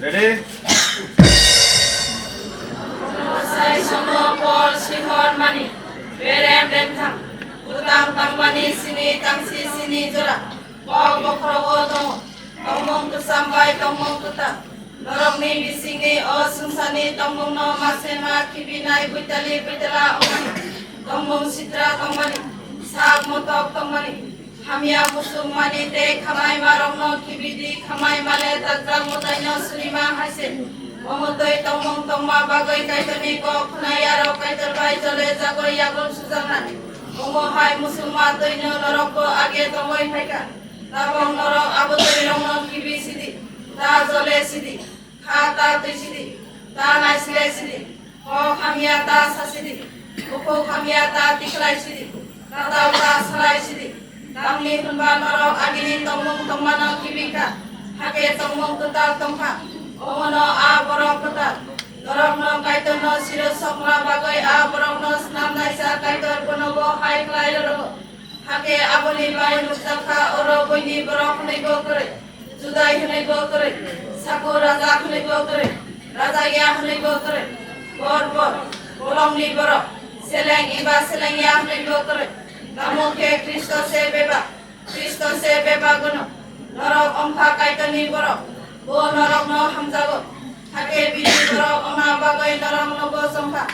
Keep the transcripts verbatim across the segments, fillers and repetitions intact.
Ready? Sai somo por sihor mani, berem bengthang, utang tangmani sini tangsi sini jora, kok bokhorogo tongo, tongmung kwcham bai tongmung kwtal. Norokni bisingni o swngcharni tongmungno mase ma khibinai buitali buitala wngmani, tongmung sitra tongmani, sak motok tongmani, hamya muchungmani tei khamaimarokno khibidi, khamaimale Dajjal mwtaino surima hai se. Omo twi tongmung tongma bagwi Kaitorni kok khwnai yarok Kaitor bai jole jagoi yagul sujaknai. Omo hai muchungma twino norokbo age tongoi phaikha. Tabok norok abo twirokno khibi sidi, ta jole sidi, kha ta twi sidi, ta naisilai sidi, kok hamya ta sa sidi, bukhuk hamya ta tikhlai sidi, kwtal ta salai sidi. Tamni hwnba norok agini tongmung tongmano khibi kha, hakhe tongmung kwtal tong kha, omono a borok kwtal. Norokno Kaitorno siro sokma bagwi a borokno snamnaisa Kaitor bonobo hai khlai rwrwgo. Hakhe aboni bai nukjak kha oro buini borok hwnwibo kwrwi, Judai hwnwibo kwrwi, Saku raja hwnwibo kwrwi, raja ya hwnwibo kwrwi, bor bor, bolongni borok, seleng eba seleng ya hwnwibo kwrwi. Tamo khe Khristo se bebak, Khristo se bebak gwnang. Norok wng kha Kaitorni borok, bo norokno hamjago. Hakhe bini borok wngna bagwi noroknobo chong kha.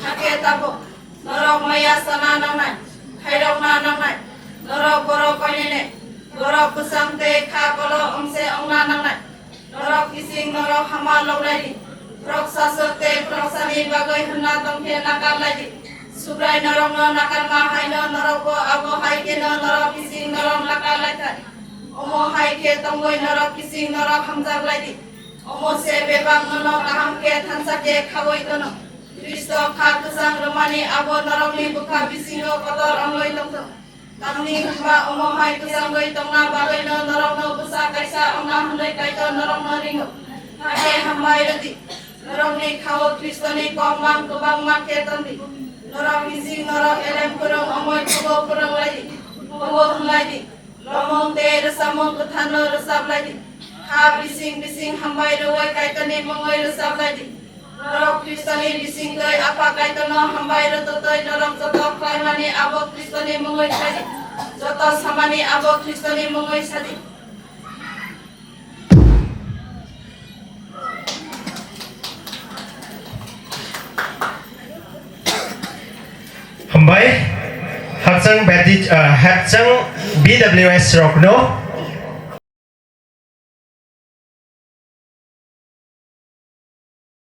Hakhe tabuk norok maya sana nangnai, khairokna nangnai. Norok borok koinene, borok bwsang tei kha kolo wngse wngna nangnai. Norok kising norok hama loglai di. Khorok sasok tei khoroksani bagwi hwnna tongkhe nakar lai di. Subrai norokno nakarma haino norokbo abo hai kheno norok kising norok nakar lai thai. Omo hai khe tongwi norok kising norok hamjak lai di. Omo se bebak nono kaham khe thansa khe khaui tono. Khristo kha kwchang rwmani abo norokni bwkha bisingo kotor wngwi tongthok. Tamni hwnba omo hai kwchangwi tongna bagwino norokno bwsa kaisa wngna hwnwi Kaitor norokno ringo. Hakhe hambai rwdi. Norokni khao Khristoni kok mang kwbangma khe tondi. Norok bising norok elem kwrwng wngwi khubo kwrwng lai di, khubo hwn lai di. Lomong tei rwchapmung kwtharno rwchap lai di. Kha bising bising hambai rwui Kaitorni mungwi rwchap lai di. Norok Khristoni bisingtwi Apha Kaitorno hambai rwtwtwi norok joto khlaimani abo Khristoni mungwi khlai di. Joto samani abo Khristoni mungwi sa di. Hambai, Hakchang Baptist, ah, Hakchang B W S rokno